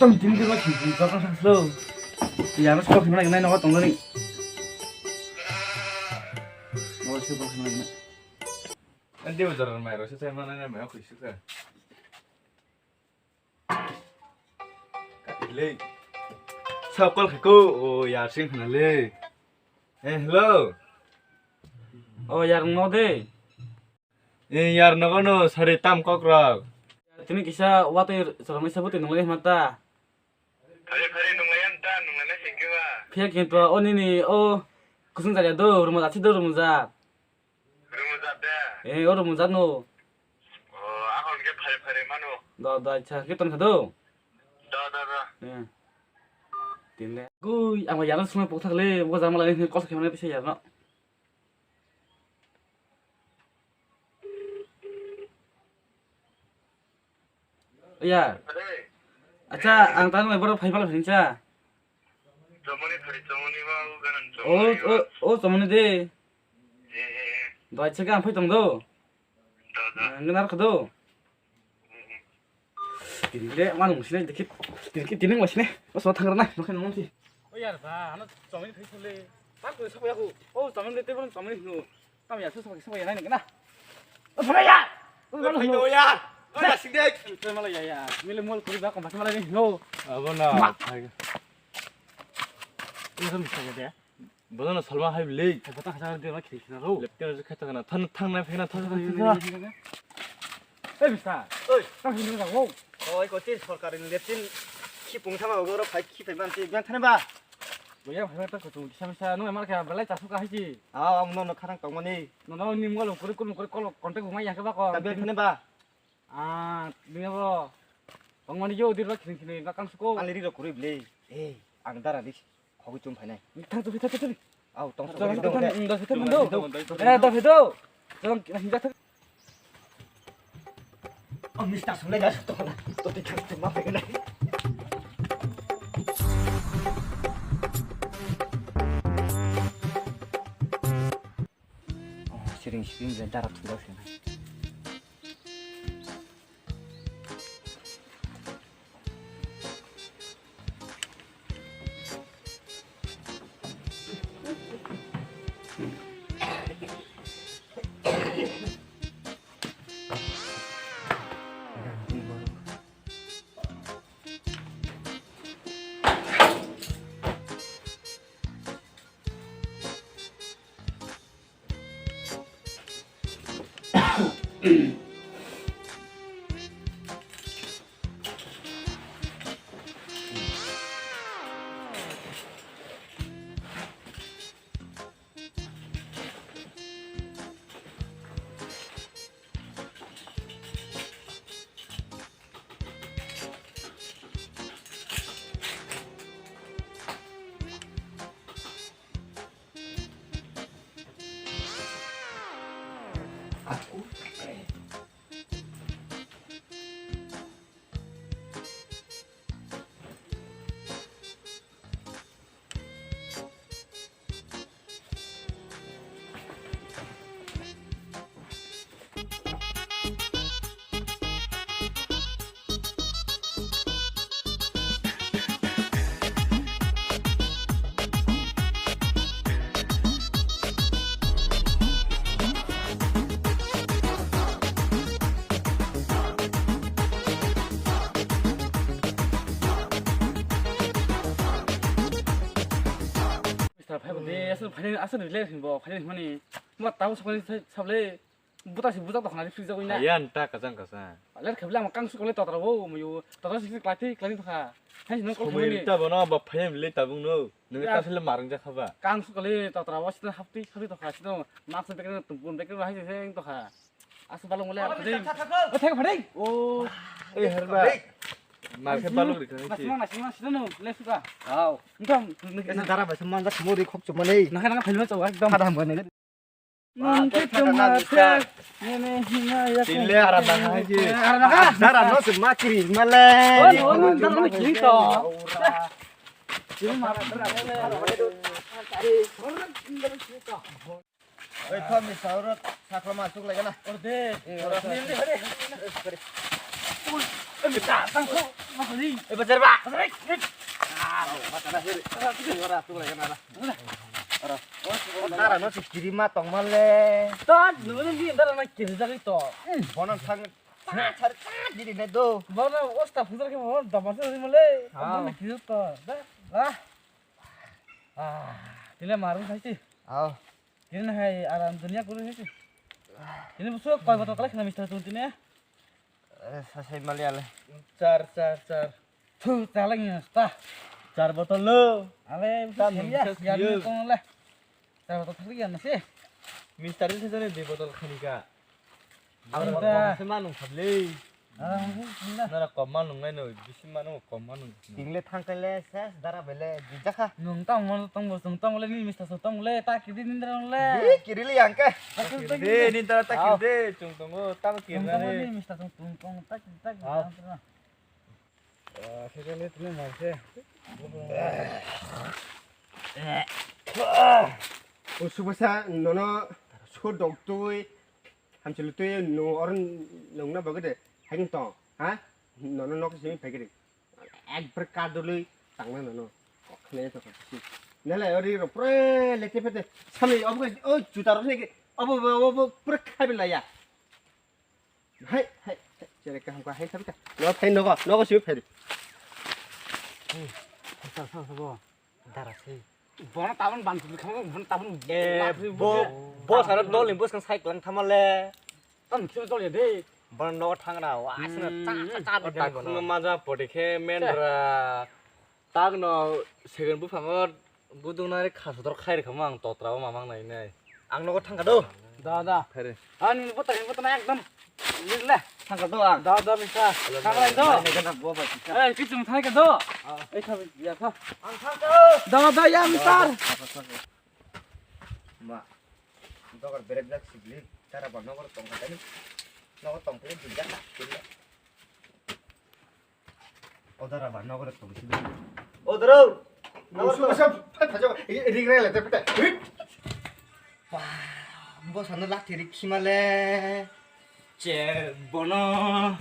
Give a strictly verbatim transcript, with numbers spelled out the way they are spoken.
Tini tini kok sini kok kok slo. Ya mas kok sini lagi nai nokot tong ni. Nokot sini kok sini lagi nai. Andi ujar mai ro se sai mana nai mai khuis ka. Ka le. Sa kol khako o ya sing khna le. Eh, hello. O yar no de. Eh, yar nogo no sari tam kok rok. Tini kisa watwi chwrangwi sabu twi nunglai hwnta. Phari phari nunglai hwnta, nunglai na singkhe ba. Phiya kintu o nini o kusung jaga do, rumo jat si do, rumo jat. Rumo jat de. Eh, o rumo jat no. O, ahon ke phari phari mano. Do, do, acha, ke ton khado. Do, do, do. Eh. Tinle. Gui, ang yar sumai pok thakle, bo jama lai ni kol khe mane pisa yar no. Yar. Acha, ang tano mai borok phai pala hincha. Chomoni phari, chomoni ba, u ganan o, chomoni o, ba. O, chomoni de. Eh, eh, eh. Doi chega ang phai tong do. Do, do. Ang ganar khado. Eh, eh. Tini le, ang nung sini dikit. Dikit tini nung sini. Bas, thang rana, nung sini, nung sini. O yar ba, ano chomoni phai sule. Tak ko sabu yaku. O chomoni de, tebon chomoni hino. Tam ya, susah pakai semua ya, nai, kena. Oh, sama ya. Oh, Oi, mana phaito lo? Ya. Oi, asik dek. Itu malah ya, ya. Mile mol kuri ba, kau masih malah ni, no. Abo na. Ma. Hai. Ini kan bisa ya, dia. Bono na salma hai beli. Hai, batang hajar dia lagi kiri kiri lo. Lepte na kata kana. Than, thang na phena, thang, thang, thang. Eh, bisa. Oi. Tang sini na, wow. Oi, kau tin sorkar ini leptin. Ki pung sama, goro phai ki phai ban si, ban thane ba. Boya phai ta kutung kisa misa nung emar khe belai chasu ka haiki. Ah, ang nono kharang tongmani. Nono ni molo kuri kuri kuri kolo contact huma ya khe ba ko. Tabi thane ba. Ah, dunya bo. Tongmani yo dir ba khini khini ba kang suko. Ang ri ro kuri ble. Eh, ang dara dis. Khogi chum phainai. Thang tu thang tu. Au tong suko. Thang tu thang tu. Eh, da phedo. Tong hinja thang. Oh, mister Sule, dah, tong na. Tong, tong, tong, maaf, ya, kena. Oh, sering, sering, dah, darah, dah, dah. Mister phai bo de, aswk phai, aswk ni le hwnbo, phai hwnmani. Mo tabo sokoni sable, buta si bujak tongkhna fridge jagwi na. Ayan ta kachang kachang. Ler khabla mo kang sukole totra bo, muyu, totra si klati, klati tokha. Hai no kol Somoi khumani. Ta bono ba phai le tabung no. Nung Ya. Ta sile marang jakha ba. Kang sukole totra bo sita hapti, hapti tokha, sita mask bekre, tumpun bekre, hai se tokha. Asu balung wala. Oh, phading. Mister Thathakul. Oh, thek phading. Oh. Eh, herba. Mar khe balung rikha Nasima, si. Nasima, sino, le suka. Wow. Entong, Esa dara bai seman jak mori khok chumani. Nangkha, nangkha, phaima chau, ekdom. Ada hambo ne. Nangkhe chuma thek, nene hima ya. Tile ara dang hai ji. Ara dang ha? Dara no se ma kiri male. Oh, no, no, dara no kiri to. Kiri ma. Oi, kho mi saurot sakla ma suk lagana. Orde. Eh, ora. Tang ko, ma ko ni. Eh, bajar ba. Bajar. Ah, mata na sir. Ora tu lagi nara. Ora. Ora no si kiri ma tong male. Ta, no ni ndara na kiri jagi to. Bono thang. Char char diri ne do. Bono osta fujar ke bono damar se male. Ah. Bono kiri to. Da. Ah. Ah, tile marum sai si. Aw. Tini hai aram dunia kuru hai si. Tini busu koi botol kalai khna mister tun tini. Eh, sasai mali ale. Char, char, char. Thu, chalai ni sta. Char botol lo. Ale, tam ya, bisa ya, siyo. Ni kong le. Char botol thali ya nasi. Mister ni sejone dui botol khani ka. Ang bar bar se manung khablei. Nara kom manung nai noi, bisi manung kom manung. Tingle thangkele ses dara bele dijaka. Nung tang mon tong bo sung tong le ni mista sung tong le ta kiri nindra le. Di kiri li angke. Di nindra ta kiri de chung tongo tang kiri na ni mista sung tong tong ta kiri ta kiri. Ah, sekali tene marse. Usubasa nono sodok tui. Hamchwlwi twi nung oro nungna bagwi de haino tong, ha? Nono nok simi phaikhe de. Ekbar kadulwi tangna nono. Kok khne to kok si. Nale ori ro pura lete pete. Samni obo o juta ro se obo obo pura khabi laya. Hai hai hai, chere kaham ka hai khabi ka. No phai nogo nogo simi phai. Sa sa sa bo. Dara se. Bono tabun ban tu khamo bono tabun. Eh, bo bo sara dol ni bwskang cycle thamale. Tam khe dol ya de. Bono no thangna wa asna cha cha cha. Takno maja pode khe mendra. Tagno second buphango gudung nari khasudor khair khamo ang totra o mamang nai nai. Ang nogo thangka do. Da da. Phere. Ani bota ni bota na ekdom. Lirle. Thangka do ang. Da da bisa. Thangka do. Nai nai bo ba bisa. Eh, kichung thangka do. Eh, khabi ya kha. Ang thangka. Da da ya mister. Ma. Dokar berek jak sibli. Tara ba nogor tongka dani. Nogor tongka dani. Odara ba nogor tong sibli. Odaro. Nogor tong. Usu basa phat phajo. Ring ring le te pete. Hit. Wah, bosano lathi ri khimale. Che bono.